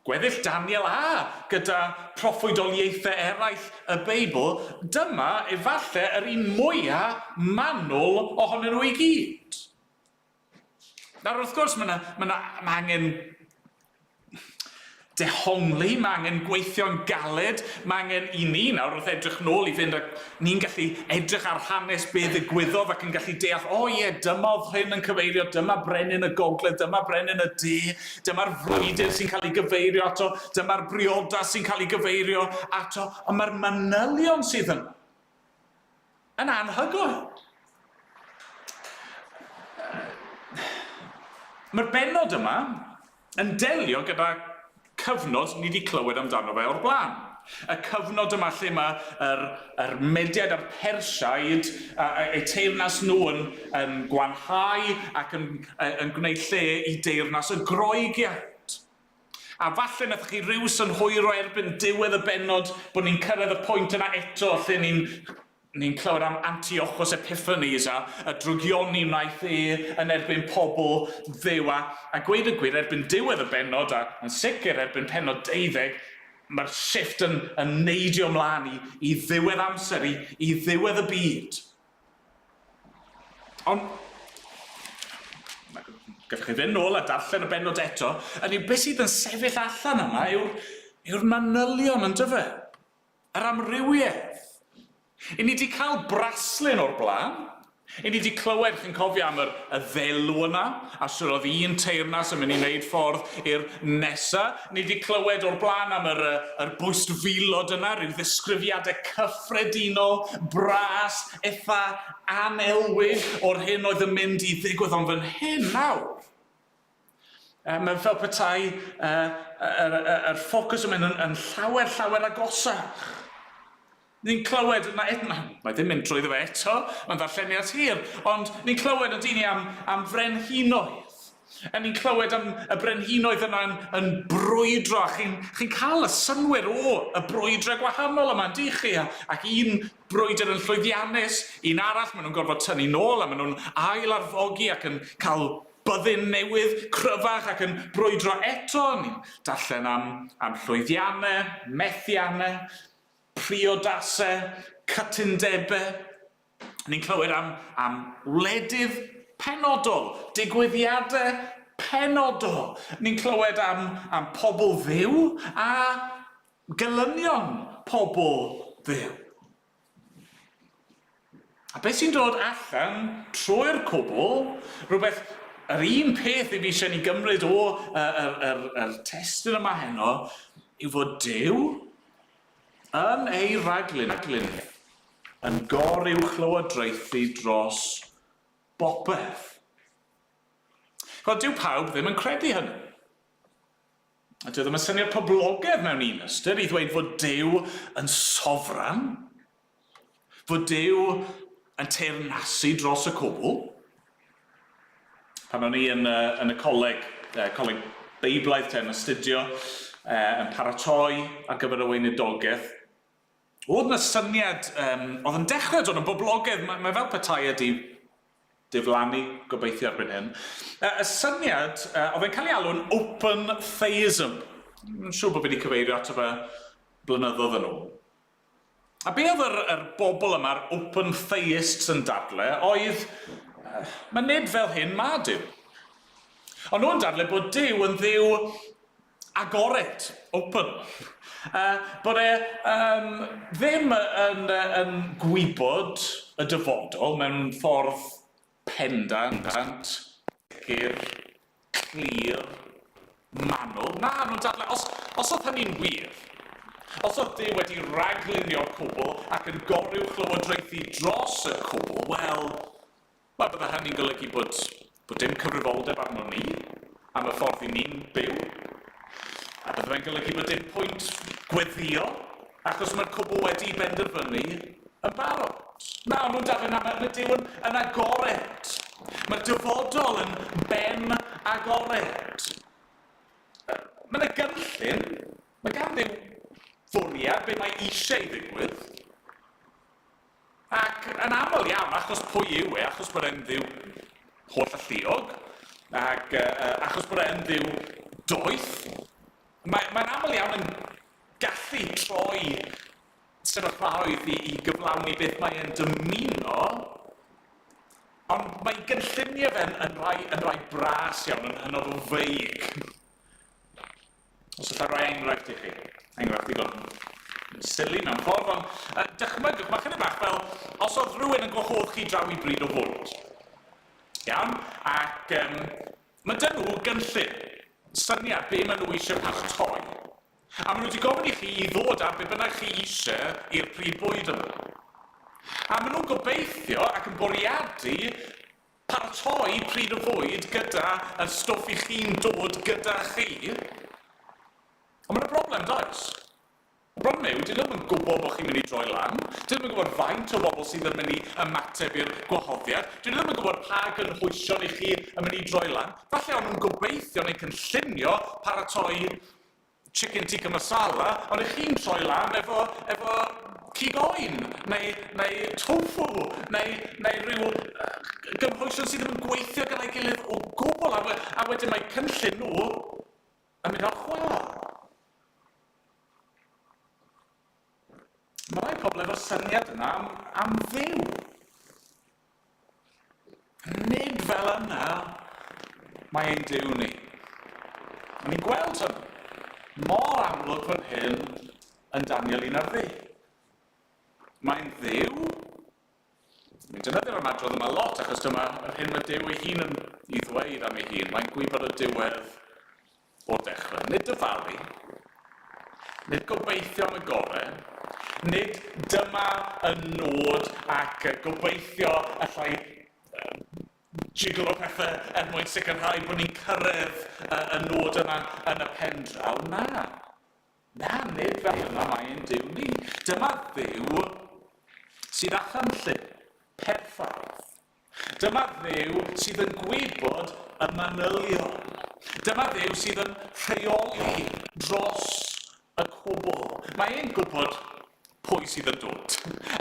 gweddill Daniel a gyda proffwydoliaethau eraill y Beibl, dyma efallai yr un mwyaf manwl ohonyn nhw i gyd. Nawr, wrth gwrs, mae 'na, mae 'na, mae angen dehongli, mae angen gweithio'n galed, mae angen i ni nawr wrth edrych nôl i fynd ac ni'n gallu edrych ar hanes be ddigwyddodd ac yn gallu deall, o oh, ie, dyma oedd hyn yn cyfeirio, dyma brenin y gogledd, dyma brenin y de, dyma'r frwydr sy'n cael ei gyfeirio ato, dyma'r briodas sy'n cael ei gyfeirio ato, ond mae'r manylion sydd yna Yn anhygoel! Mae'r bennod yma yn delio gyda cyfnod ni wedi clywed amdano fe o'r blaen. Y cyfnod yma lle mae yr, yr Mediaid a'r Persiaid, eu teyrnas nhw yn, yn gwanhau ac yn, yn gwneud lle i deyrnas y Groegiaid. A falle nathoch chi ryw synhwyro erbyn diwedd y bennod bod ni'n cyrraedd y pwynt yna eto lle ni'n ni'n clywed am Antiochus Epiphanes a y drygioni wnaeth e yn erbyn pobl Dduw a a gweud y gwir erbyn diwedd y bennod a yn sicr erbyn pennod deuddeg mae'r shifft yn yn neidio mlaen i i ddiwedd amser i i ddiwedd y byd. Ond, gallwch chi fynd nôl a darllen y bennod eto, ydy beth sydd yn sefyll allan yma yw'r yw'r manylion, yn dyfe? Yr amrywiaeth. I ni wedi cael braslun o'r blaen. I ni wedi clywed, chi'n cofio am yr, y ddelw yna, a sut oedd un teyrnas yn mynd i wneud ffordd i'r nesa. Ni wedi clywed o'r blaen am yr, yr bwystfilod yna, rhyw ddisgrifiadau cyffredinol, bras, eitha anelwig o'r hyn oedd yn mynd i ddigwydd, ond fan hyn nawr, mae'n fel petai yr, yr, yr ffocws yn mynd yn, yn llawer, llawer agosach. Ni'n clywed, na, et, na, mae ddim mynd trwyddo fe eto, mae'n ddarlleniad hir, ond ni'n clywed yn dyn ni am, am frenhinoedd. A ni'n clywed am y brenhinoedd yna yn, yn brwydro, a chi'n chi cael y synnwyr o y brwydrau gwahanol yma, yn dych chi? Ac un brwydr yn llwyddiannus, un arall maen nhw'n gorfod tynnu nôl a maen nhw'n ail arfogi ac yn cael byddin newydd, cryfach ac yn brwydro eto. Ni'n darllen am, am llwyddiannau, methiannau, priodasau, cytundebau. Ni'n clywed am, am wledydd penodol, digwyddiadau penodol. Ni'n clywed am, am pobl fyw a gelynion pobl fyw. A beth sy'n dod allan trwy'r cwbl, rhywbeth, yr un peth i fi eisiau ni gymryd o yr, yr, yr, yr testun yma heno, yw fod Duw yn ei rhagluniaeth yn goruwchlywodraethu dros bopeth. Wel, dyw pawb ddim yn credu hynny. A dyw e ddim yn syniad poblogaidd mewn un ystyr i ddweud fod Duw yn sofran, fod Duw yn teyrnasu dros y cwbl. Pan o'n i yn, yn y coleg, coleg Beiblaidd te, yn astudio, yn paratoi ar gyfer y weinidogaeth, oedd 'na syniad, um, oedd yn dechrau dod yn boblogaidd, mae, mae fel petai ydi diflannu, gobeithio erbyn hyn. Y syniad, oedd e'n cael ei alw'n open theism. Yn siŵr bod fi wedi cyfeirio ato fe blynyddoedd yn ôl. A be oedd yr, yr bobl yma'r open theists yn dadle, oedd, mae nid fel hyn ma Duw. Ond nhw'n dadlau bod Duw yn dduw agored, open. Bod e um, ddim yn, yn gwybod y dyfodol mewn ffordd pendant, sicr, clir, manwl. Na, nhw'n dadlau, os, os oedd hynny'n wir, os oedd Duw wedi rhaglunio'r cwbl ac yn goruwchlywodraethu dros y cwbl, wel, Wel, bydde hynny'n golygu bod, bod dim cyfrifoldeb arno ni am y ffordd i ni'n byw. A bydde fe'n golygu bod dim pwynt gweddio, achos mae'r cwbl wedi benderfynu yn barod. Na, ond nhw'n dadlau na, mae, mae Duw yn, yn agored. Mae'r dyfodol yn ben agored. Mae yna gynllun, mae gan Dduw fwriad be mae eisiau i ddigwydd. Ac yn aml iawn, achos pwy yw e, achos bod e'n dduw holl alluog, ac uh, achos bod e'n dduw doeth, mae'n mae aml iawn yn gallu troi sefyllfaoedd i, i gyflawni beth mae e'n dymuno, ond mae gynlluniau fe'n yn rhai, yn rhai bras iawn, yn hynod o feig. Os allai roi enghraifft i chi, enghraifft digon silly mewn ffordd, ond uh, dychmygwch, mae chydig bach fel os oedd rhywun yn gwahodd chi draw i bryd o fwyd. Iawn? Ac um, mae dyn nhw gynllun, syniad be maen nhw eisiau paratoi. A maen nhw wedi gofyn i chi i ddod â be bynnag chi eisiau i'r pryd bwyd yma. A maen nhw'n gobeithio ac yn bwriadu Paratoi pryd o fwyd gyda y stwff i chi'n dod gyda chi. Ond mae 'na broblem, does? Y broblem yw, dyn nhw ddim yn gwybod bod chi'n mynd i droi lan. Dyn nhw ddim yn gwybod faint o bobl sydd yn mynd i ymateb i'r gwahoddiad. Dyn nhw ddim yn gwybod pa gynhwysion i chi yn mynd i droi lan. Falle o'n nhw'n gobeithio neu cynllunio paratoi chicken tikka masala, ond ych chi'n troi lan efo, efo cig oen, neu, neu tofu, neu, neu rhyw gynhwysion sydd ddim yn gweithio gyda'i gilydd o gwbl, a, we, a wedyn mae cynllun nhw yn mynd ar chwâl. Mae rhai pobl efo'r syniad yna am, am Dduw. Nid fel yna mae ein Duw ni. A ni'n gweld hynny mor amlwg fan hyn yn Daniel 11. Mae'n Dduw. Ni'n defnyddio'r ymadrodd yma lot achos dyma yr hyn mae Duw ei hun yn ei ddweud am ei hun. Mae'n gwybod y diwedd o'r dechrau. Nid dyfalu, nid gobeithio am y gorau, nid dyma y nod ac gobeithio allai jiglo pethau er mwyn sicrhau bod ni'n cyrraedd y nod yna yn y pen draw. Na, na, nid fel yna mae ein Duw ni. Dyma Dduw sydd â chynllun perffaith. Dyma Dduw sydd yn gwybod y manylion. Dyma Dduw sydd yn rheoli dros y cwbl. Mae e'n gwybod pwy sydd yn dod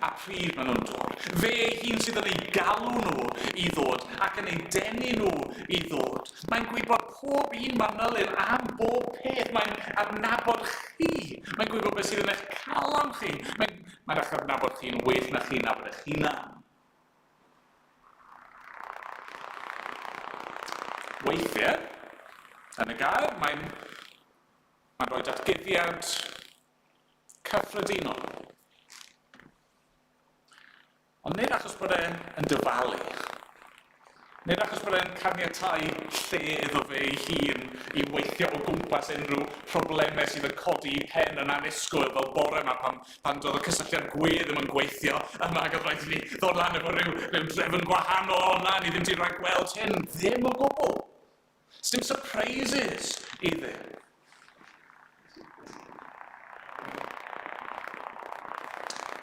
a pryd maen nhw'n dod. Fe ei hun sydd yn eu galw nhw i ddod ac yn eu denu nhw i ddod. Mae'n gwybod pob un manylyn am bob peth. Mae'n adnabod chi. Mae'n gwybod beth sydd yn eich calon chi. Mae'n mae eich adnabod chi'n well na chi'n nabod eich hunan. Weithiau, yn y gair, mae'n mae'n rhoi datguddiad cyffredinol. Ond nid achos bod e'n dyfalu. Nid achos bod e'n caniatáu lle iddo fe ei hun i weithio o gwmpas unrhyw problemau sydd yn codi i pen yn annisgwyl fel bore yma pan, pan doedd y cysylltiad gwe ddim yn gweithio yma ac oedd rhaid i ni ddod lan efo rhyw, rhyw drefn gwahanol, o na, ni ddim wedi rhagweld hyn, ddim o gwbl. Sdim surprises i ddim.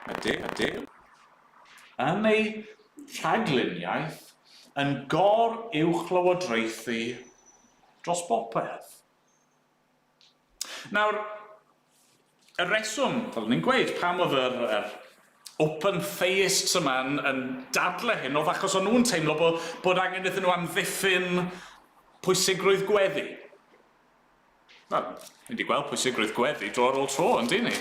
Mae Duw, mae Duw yn ei rhagluniaeth yn gor-uwchlywodraethu dros bopeth. Nawr, y reswm, fel ni'n gweud, pam oedd yr, yr open theists yma yn, yn dadle hyn, oedd achos o'n nhw'n teimlo bod, bod angen iddyn nhw amddiffyn pwysigrwydd gweddi. Wel, ni wedi gweld pwysigrwydd gweddi dro ar ôl tro, yn dyn ni?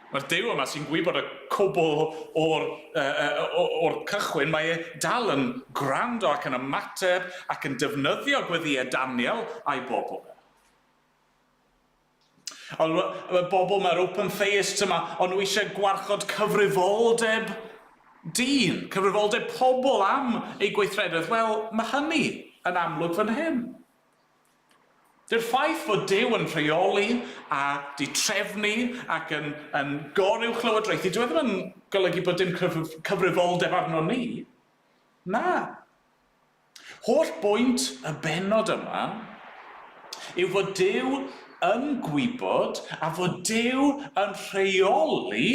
Mae'r Duw yma sy'n gwybod y cwbl o'r, uh, o'r cychwyn, mae e dal yn gwrando ac yn ymateb ac yn defnyddio gweddïau Daniel a'i bobl. Ond y bobl mae'r open theists yma, ond nhw eisiau gwarchod cyfrifoldeb dyn, cyfrifoldeb pobl am eu gweithredoedd. Wel, mae hynny yn amlwg fan hyn. Dyw'r ffaith fod Duw yn rheoli a 'di trefnu ac yn, yn goruwchlywodraethu, dyw e ddim yn golygu bod dim cyfrifoldeb arno ni. Na. Holl bwynt y bennod yma yw fod Duw yn gwybod a fod Duw yn rheoli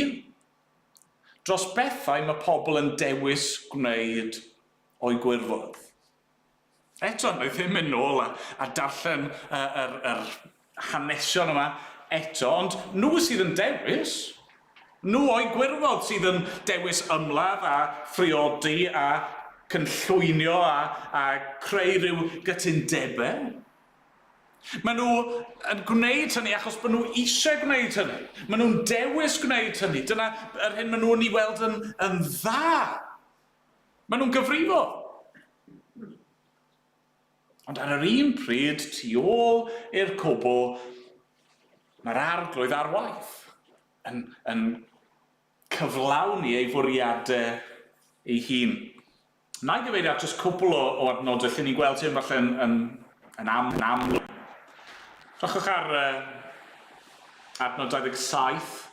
dros bethau mae pobl yn dewis gwneud o'u gwirfodd. Eto, wna i ddim mynd nôl a, a darllen yr, yr, yr hanesion yma eto, ond nhw sydd yn dewis. Nhw o'i gwirfodd sydd yn dewis ymladd a phriodi a cynllwynio a, a creu rhyw gytundebau. Maen nhw yn gwneud hynny achos bod nhw eisiau gwneud hynny. Maen nhw'n dewis gwneud hynny. Dyna yr hyn maen nhw'n ei weld yn, yn dda. Maen nhw'n gyfrifol. Ond ar yr un pryd, tu ôl i'r cwbl, mae'r arglwydd ar waith yn, yn cyflawni ei fwriadau ei hun. Na i gyfeirio at jyst cwpl o, o adnodau lle ni'n gweld hyn falle yn, yn, yn, am, yn amlwg. Drychwch ar uh, adnod 27.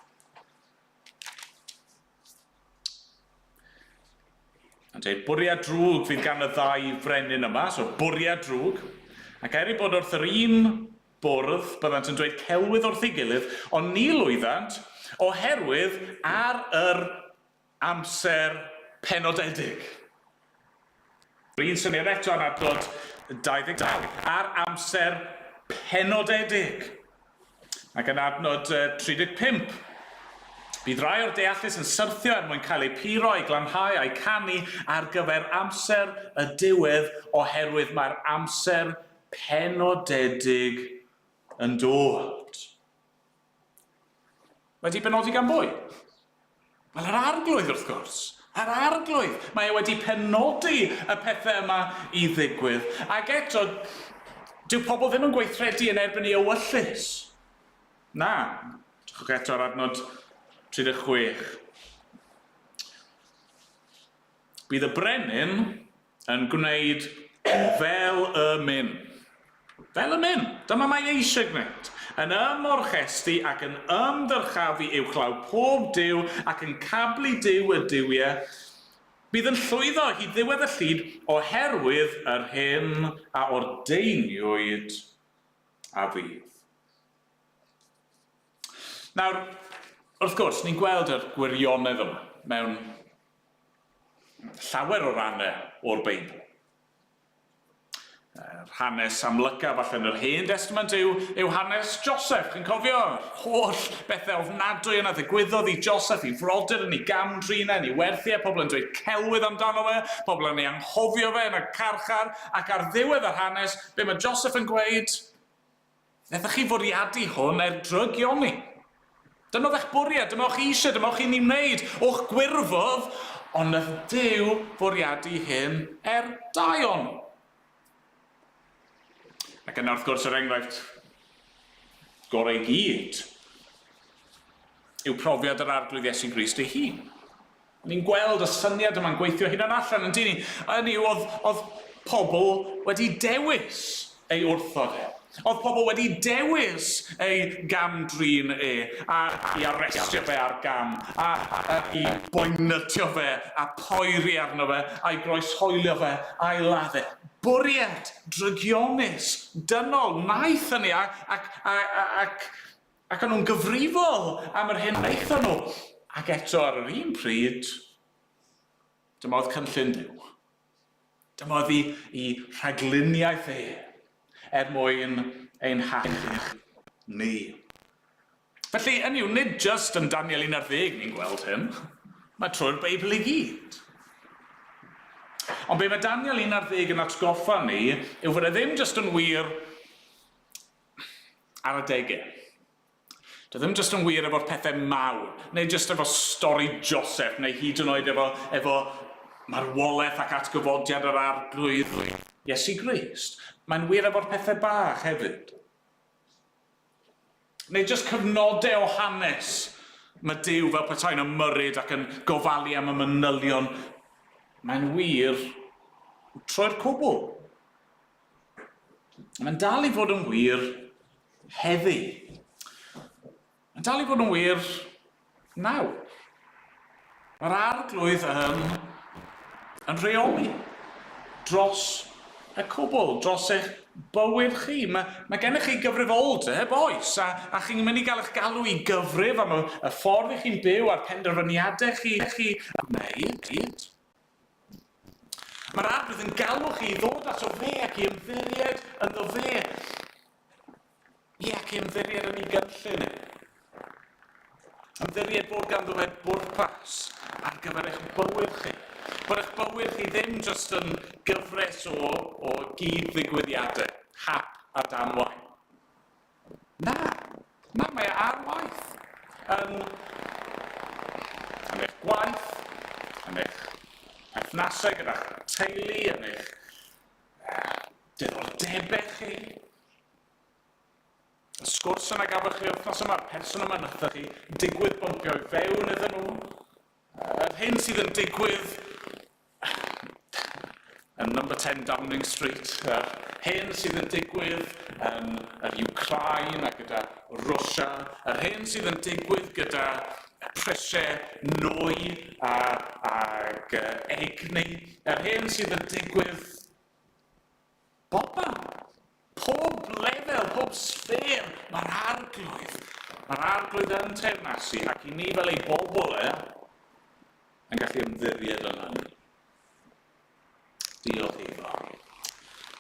Yn dweud, bwriad drwg fydd gan y ddau frenin yma, so bwriad drwg. Ac er ei bod wrth yr un bwrdd, byddant yn dweud celwydd wrth ei gilydd, ond ni lwyddant, oherwydd ar yr amser penodedig. Yr un syniad eto yn adnod 22, ar amser penodedig. Ac yn adnod 35, bydd rai o'r deallus yn syrthio er mwyn cael eu puro, eu glanhau a'u canu ar gyfer amser y diwedd oherwydd mae'r amser penodedig yn dod. Wedi benodi gan bwy? Wel, yr arglwydd, wrth gwrs. Yr arglwydd. Mae e wedi penodi y pethau yma i ddigwydd. Ac eto, dyw pobl ddim yn gweithredu yn erbyn ei ewyllys. Na. Drychwch eto ar adnod 36. Bydd y brenin yn gwneud fel y myn. Fel y myn. Dyma mae eisiau gwneud. Yn ymorchestu ac yn ymddyrchafu uwchlaw pob duw ac yn cablu Duw y duwiau, bydd yn llwyddo hyd ddiwedd y llid oherwydd yr hyn a ordeiniwyd a fydd. Nawr, wrth gwrs, ni'n gweld yr gwirionedd yma mewn llawer o rannau o'r Beibl. Yr hanes amlycaf falle yn yr Hen Destament yw, yw hanes Joseph. Chi'n cofio? Holl bethau ofnadwy yna ddigwyddodd i Joseph, i frodyr yn ei gamdrin e, yn ei werthu e, pobl yn dweud celwydd amdano fe, pobl yn ei anghofio fe yn y carchar, ac ar ddiwedd yr hanes, be mae Joseph yn gweud? Wnaethoch chi fwriadu hwn er drygioni. Dyma oedd eich bwriad, dyma o'ch chi eisiau, dyma o'ch chi'n ei wneud, o'ch gwirfodd, ond nath Duw fwriadu hyn er daioni. Ac yna wrth gwrs yr enghraifft gorau i gyd yw profiad yr Arglwydd Iesu Grist ei hun. Ni'n gweld y syniad yma'n gweithio hunan allan, yn dyn ni? Hynny yw, oedd, oedd pobl wedi dewis ei wrthod e. Oedd pobl wedi dewis ei gam-drin e, a i arestio fe ar gam, a, a i boenytio fe, a poeri arno fe, a'i groeshoelio fe, a'i ladd e. Bwriad drygionus, dynol, wnaeth hynny, a, ac, a, a, ac Ac o'n nhw'n gyfrifol am yr hyn wnaethon nhw. Ac eto ar yr un pryd, dyma oedd cynllun Duw. Dyma oedd i, i rhagluniaeth e er mwyn ein hachub ni. Felly, hynny yw, nid jyst yn Daniel 11 ni'n gweld hyn, mae trwy'r Beibl i gyd. Ond be mae Daniel 11 yn atgoffa ni yw fod e ddim jyst yn wir ar adegau. Dy ddim jyst yn wir efo'r pethau mawr, neu jyst efo stori Joseph, neu hyd yn oed efo, efo marwolaeth ac atgyfodiad yr Arglwydd Iesu Grist. Mae'n wir efo'r pethau bach hefyd. Neu jyst cyfnodau o hanes. Mae Duw fel petai'n ymyrryd ac yn gofalu am y manylion. Mae'n wir trwy'r cwbl. Mae'n dal i fod yn wir heddi. Mae'n dal i fod yn wir nawr. Mae'r arglwydd yn, yn rheoli dros y cwbl, dros eich bywyd chi. Mae, mae gennych chi gyfrifoldeb, oes, a, a chi'n mynd i gael eich galw i gyfrif am y, y ffordd i chi'n byw a'r penderfyniadau chi, chi wneud. Mae'r arglwydd yn galw chi i ddod ato fe ac i ymddiried ynddo fe. Ie, ac i ymddiried yn ei gynllun e. Ymddiried bod ganddo fe bwrpas ar gyfer eich bywyd chi. Bod eich bywyd chi ddim jyst yn gyfres o, o gyd-ddigwyddiadau, hap a damwain. Na, na, mae e ar waith. Yn, yn eich gwaith, yn eich perthnasau gyda'ch teulu, yn eich diddordebau chi. Y sgwrs yna gafoch chi wythnos yma'r person yma nathoch chi digwydd bympio i fewn iddyn nhw. Yr hyn sydd yn digwydd yn number 10 Downing Street, yr hyn sydd yn digwydd yn yr Ukraine a gyda Russia, yr hyn sydd yn digwydd gyda prisiau nwy a, ag egni, yr hyn sydd yn digwydd bobman, pob lefel, pob sffêr, mae'r arglwydd, mae'r arglwydd yn teyrnasu ac i ni fel ei bobl e, yn gallu ymddiried yn hynny. Diolch iddo.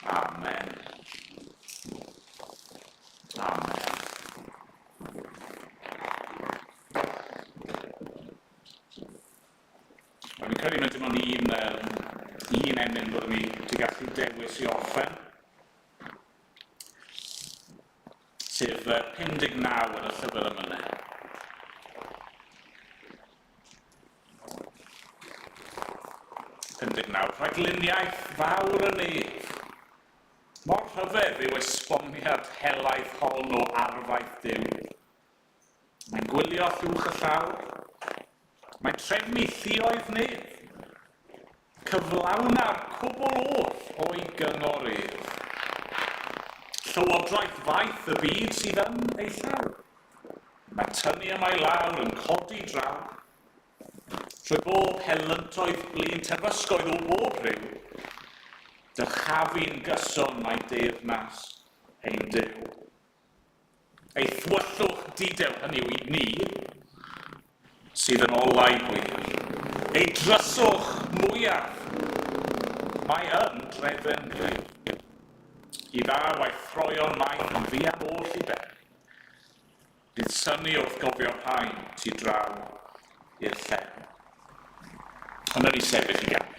Amen. Amen. Wel, fi'n credu mae dim ond un, um, un emyn byddwn ni wedi gallu dewis i orffen. Sef 59 yn y llyfr emynau. 59. Rhagluniaeth fawr y nef. Mor rhyfedd yw esboniad helaeth hon o arfaeth Duw. Mae'n gwylio llwch y llawr. Mae'n trefnu lluoedd nef. Cyflawna'r cwbl oll o'i gyngor ef. Llywodraeth faith y byd sydd yn ei llaw. Mae tynnu yma i lawr yn codi draw. Trwy bob helyntoedd blin terfysgoedd o bob rhyw, dyrchafu'n gyson mae deyrnas ein Duw. Ei thwyllwch didew, hynny yw i ni, sydd yn olau gwir. Ei dryswch mwyaf, mae yn drefen glir. I ddaw a'i throion maith yn fuan oll i ben. Bydd synnu wrth gofio'r rhain tu draw i'r llen. Ond nawn ni sefyll i ganu.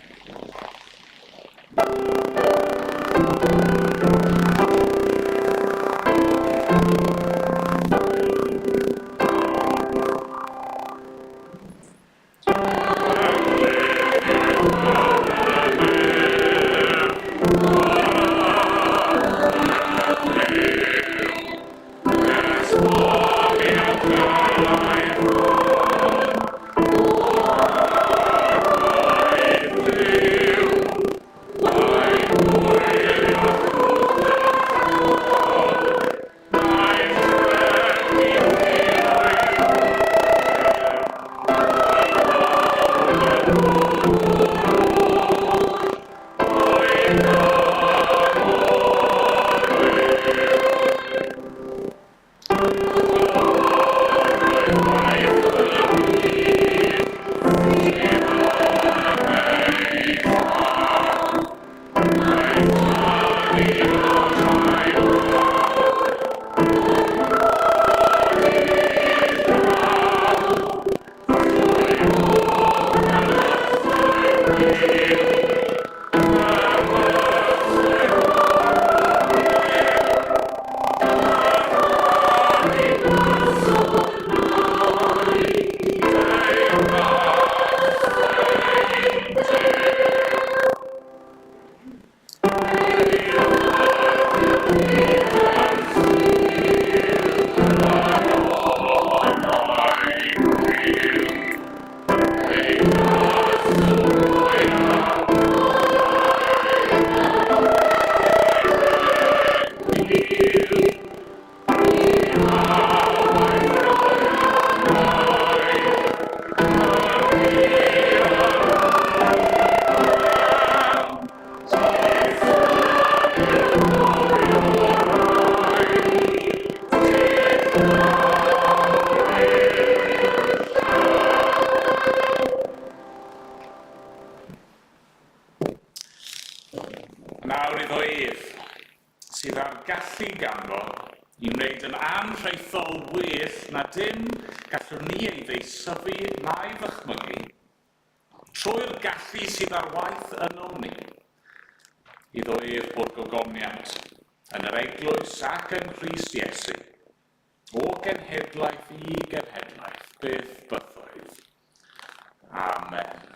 ganddo i wneud yn anrhaethol well na dim gallwn ni ei ddeisyfu na'i ddychmygu, trwy'r gallu sydd ar waith ynom ni, iddo ef bod gogoniant yn yr eglwys ac yng Nghrist Iesu, o genhedlaeth i genhedlaeth, byth bythoedd. Amen.